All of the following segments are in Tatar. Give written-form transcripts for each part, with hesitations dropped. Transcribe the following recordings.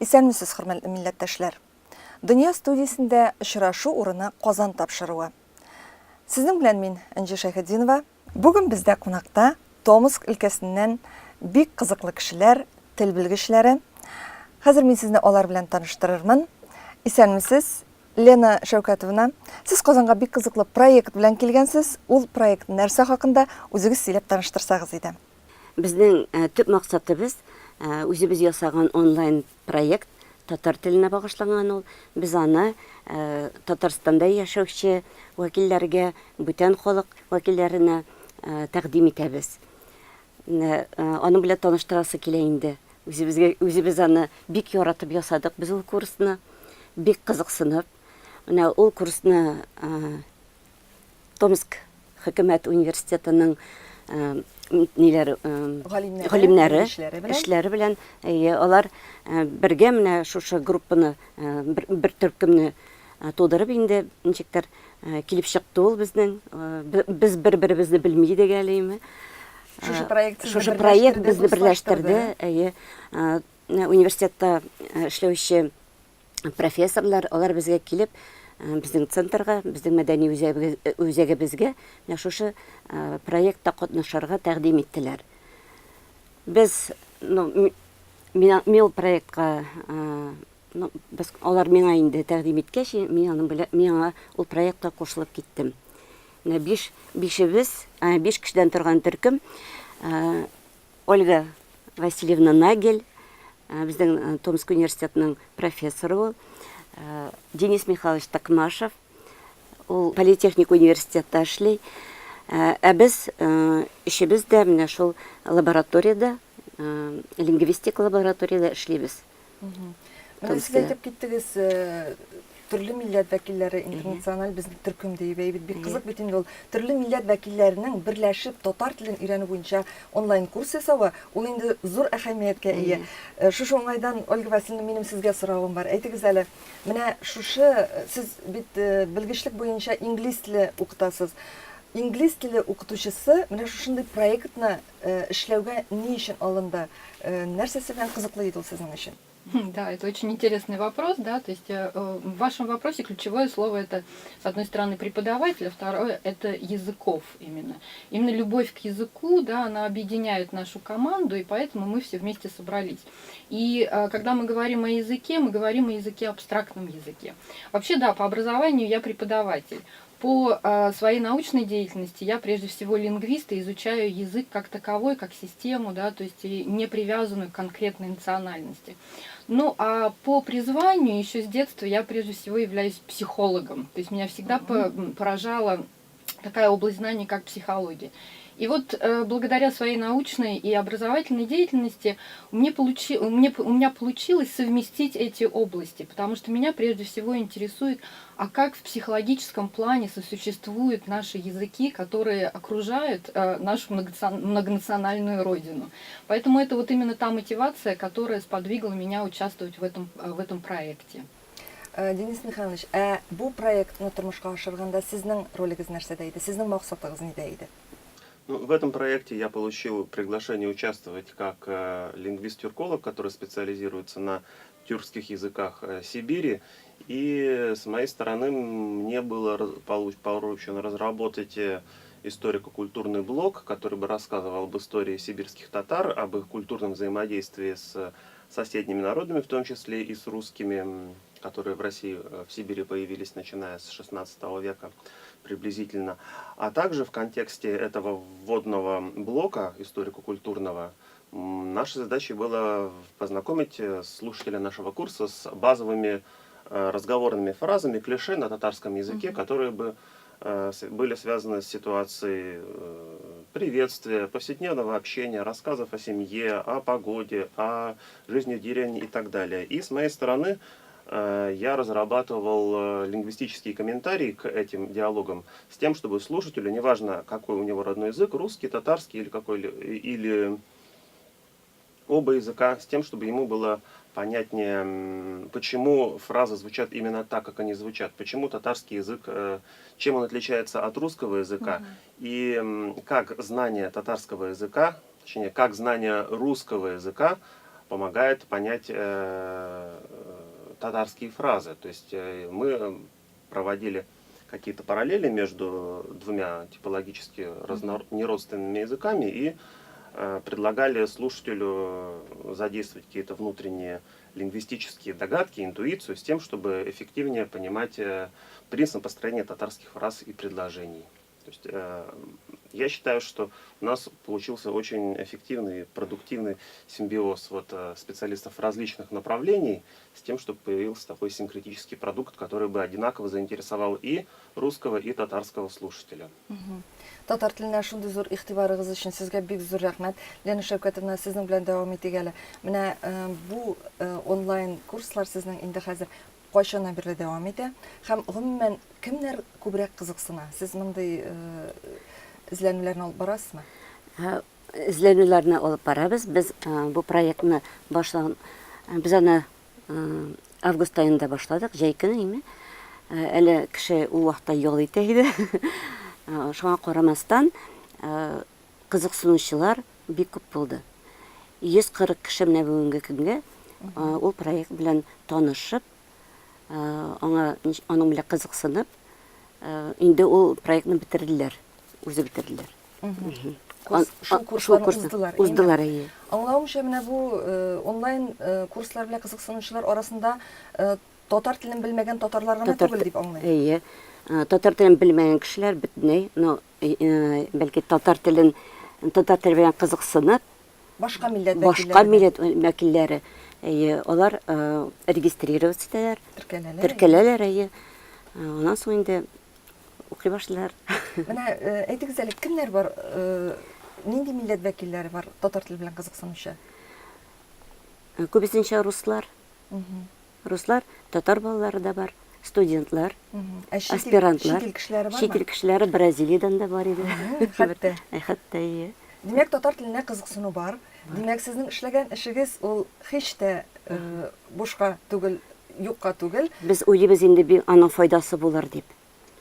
Исәнмесез, хөрмәтле милләттәшләр! Дөнья студиясендә Очрашу урыны Казан тапшыруы. Сезнең белән мин, Энҗе Шәйхетдинова. Бүген бездә кунакта Томск өлкәсеннән бик кызыклы кешеләр, тел белгечләре. Хәзер мин сезне алар белән таныштырырмын. Исәнмесез, Лена Шәүкәтовна. Сез Казанга бик кызыклы проект белән килгәнсез. Ул проект нәрсә хакында, үзегез сөйләп таныштырсагыз иде. Безнең төп максатыбыз, үзебез ясаган онлайн проект, татар теленә багышланган ул. Без аны Татарстанда яшәүче вәкилләргә, бүтән халык вәкилләренә тәкъдим итәбез. Менә аның белән таныштырасы килә инде. Үзебезгә, үзебез аны бик яратып ясадык без ул курсны, бик кызыксынып. Менә ул курсны Томск хөкүмәт университетының ниләр галимнәре эшләре белән әйе, алар бергә менә шушы группаны бер төркемне тудырып инде ничектер килеп чыкты ул безнең. Без бер-беребезне белми идек әле име. Шушы проект шушы проект безне берләштерде. Әйе. Университетта эшләүче профессорлар, алар безгә килеп, безнең центрга, безнең мәдәни үзәгебезгә менә шушы проектта катнашырга тәкъдим иттеләр. Без, ну, мин, мин ул проектка, ну, без, алар миңа инде тәкъдим иткәч, мин аның белән, мин аңа ул проектка кушылып киттем. Менә биш, бишебез, биш кешедән торган төркем, Ольга Васильевна Нагель, безнең Томск университетының профессоры ул. Денис Михайлович Токмашев, ул политехник университетта эшли. Ә без өчебез дә менә шул лабораториядә, лингвистик лабораториядә эшлибез. Менә сез әйтеп киттегез, төрле милләт вәкилләре интернациональ безнең төркем диеп, әйе бит, бик кызык бит инде ул. Төрле милләт вәкилләренең берләшеп татар телен өйрәнү буенча онлайн курс ясавы, ул инде зур әһәмияткә ия. Шушы уңайдан, Ольга Васильевна, минем сезгә соравым бар. Әйтегез әле, менә шушы, сез бит белгечлек буенча инглиз теле укытасыз. Инглиз теле укытучысы менә шушындый проектны Эшләүгә ни өчен алынды? Нәрсәсе белән кызыклы иде ул сезнең өчен? Да, это очень интересный вопрос, да, то есть в вашем вопросе ключевое слово это, с одной стороны, преподаватель, а второе это языков именно. Именно любовь к языку, да, она объединяет нашу команду, и поэтому мы все вместе собрались. И когда мы говорим о языке, мы говорим о языке, абстрактном языке. Вообще, да, по образованию я преподаватель. По своей научной деятельности я прежде всего лингвист и изучаю язык как таковой, как систему, да, то есть не привязанную к конкретной национальности. Ну, а по призванию еще с детства я прежде всего являюсь психологом. То есть меня всегда поражала такая область знаний, как психология. И вот благодаря своей научной и образовательной деятельности у меня получилось совместить эти области, потому что меня прежде всего интересует, а как в психологическом плане сосуществуют наши языки, которые окружают нашу многонациональную родину. Поэтому это вот именно та мотивация, которая сподвигла меня участвовать в этом проекте. Денис Михайлович, ә бу проектны тормышка ашырганда сезнең ролегез нәрсәдә иде? Сезнең максатыгыз нидә иде? Ну, в этом проекте я получил приглашение участвовать как лингвист-тюрколог, который специализируется на тюркских языках Сибири. И с моей стороны мне было поручено разработать историко-культурный блок, который бы рассказывал об истории сибирских татар, об их культурном взаимодействии с соседними народами, в том числе и с русскими, которые в России, в Сибири появились начиная с XVI века приблизительно. А также в контексте этого вводного блока историко-культурного нашей задачей было познакомить слушателя нашего курса с базовыми разговорными фразами, клише на татарском языке, которые бы были связаны с ситуацией приветствия, повседневного общения, рассказов о семье, о погоде, о жизни в деревне и так далее. И с моей стороны я разрабатывал лингвистические комментарии к этим диалогам с тем, чтобы слушателю, неважно, какой у него родной язык, русский, татарский или какой или оба языка, с тем, чтобы ему было понятнее, почему фразы звучат именно так, как они звучат, почему татарский язык, чем он отличается от русского языка, и как знание татарского языка, точнее, как знание русского языка помогает понять э, татарские фразы. То есть э, мы проводили какие-то параллели между двумя типологически разнор... неродственными языками и э, предлагали слушателю задействовать какие-то внутренние лингвистические догадки, интуицию с тем, чтобы эффективнее понимать э, принцип построения татарских фраз и предложений. То есть э, я считаю, что у нас получился очень эффективный, продуктивный симбиоз вот, э, специалистов различных направлений с тем, чтобы появился такой синкретический продукт, который бы одинаково заинтересовал и русского, и татарского слушателя. Татар теленә шундый зур игътибарыгыз өчен сезгә бик зур рәхмәт. Лена Шәүкәтовна, сезнең белән дәвам итик әле. Менә э, бу э, онлайн курслар сезнең инде хәзер кайчаннан бирле дәвам итә? Һәм гомумән кемнәр күбрәк кызыксына? Сез мондый э, эзләнүләрне алып барасызмы? Эзләнүләрне алып барабыз. Без бу проектны башлаган, без аны август аенда башладык, җәй көне име. Әле кеше ул вакытта ял итә иде. Шуңа карамастан, кызыксынучылар бик күп булды. 140 кеше менә бүгенге көнгә ул проект белән танышып, аңа аның белән кызыксынып, инде ул проектны бетерделәр, үзе бетерделәр. Курс, шул курсларны уздылар. Уздылар, әйе. Аңлавымча, менә бу онлайн курслар белән кызыксынучылар арасында татар телен белмәгән татарлар гына түгел дип аңлыйм. Әйе. Татар телен белмәгән кешеләр бөтенләй, но бәлки татар телен татар теле белән кызыксынып, башка милләт вәкилләре. Башка милләт вәкилләре. Әйе, алар регистрироваться итәләр. Теркәләләр. Теркәләләр, әйе. Аннан соң инде укый башлыйлар. Менә әйтегез әле, кемнәр бар, нинди милләт вәкилләре бар татар теле белән кызыксынучы? Күбесенчә руслар. Руслар, татар балалары да бар, студентлар, Ә чит ил, аспирантлар. чит ил кешеләре бармы? Чит ил кешеләре Бразилиядән дә бар иде. Хәтта. Хәтта, әйе. Димәк, татар теленә кызыксыну бар. Димәк, сезнең эшләгән эшегез ул һич тә бушка түгел, юкка түгел. Без уйлыйбыз инде бик аның файдасы булыр дип.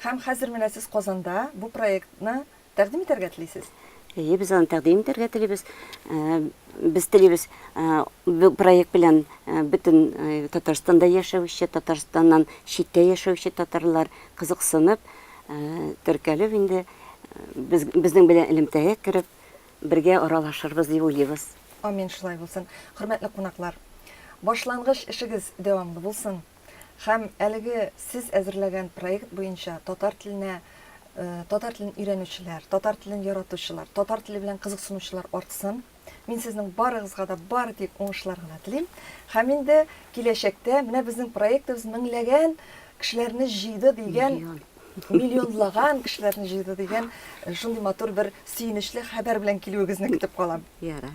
Һәм хәзер менә сез Казанда бу проектны тәкъдим итәргә телисез? Әйе, без аны тәкъдим итәргә телибез. Без телибез бу проект белән бөтен Татарстанда яшәүче, Татарстаннан читтә яшәүче татарлар кызыксынып, теркәлеп инде без, безнең белән элемтәгә кереп, бергә аралашырбыз дип уйлыйбыз. Амин, шулай булсын. Хөрмәтле кунаклар, башлангыч эшегез дәвамлы булсын. Һәм әлеге сез әзерләгән проект буенча татар теленә татар телен өйрәнүчеләр, татар телен яратучылар, татар теле белән кызыксынучылар артсын. Мин сезнең барыгызга да бары тик уңышлар гына телим. Һәм инде киләчәктә менә безнең проектыбыз меңләгән кешеләрне җыйды дигән, миллионлаган кешеләрне җыйды дигән шундый матур бер сөенечле хәбәр белән килүегезне көтеп калам. Ярар.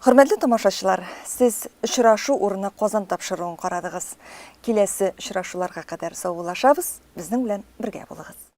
Хөрмәтле тамашачылар, сез Очрашу урыны Казан тапшыруын карадыгыз. Киләсе очрашуларга кадәр саубуллашабыз, безнең белән бергә булыгыз.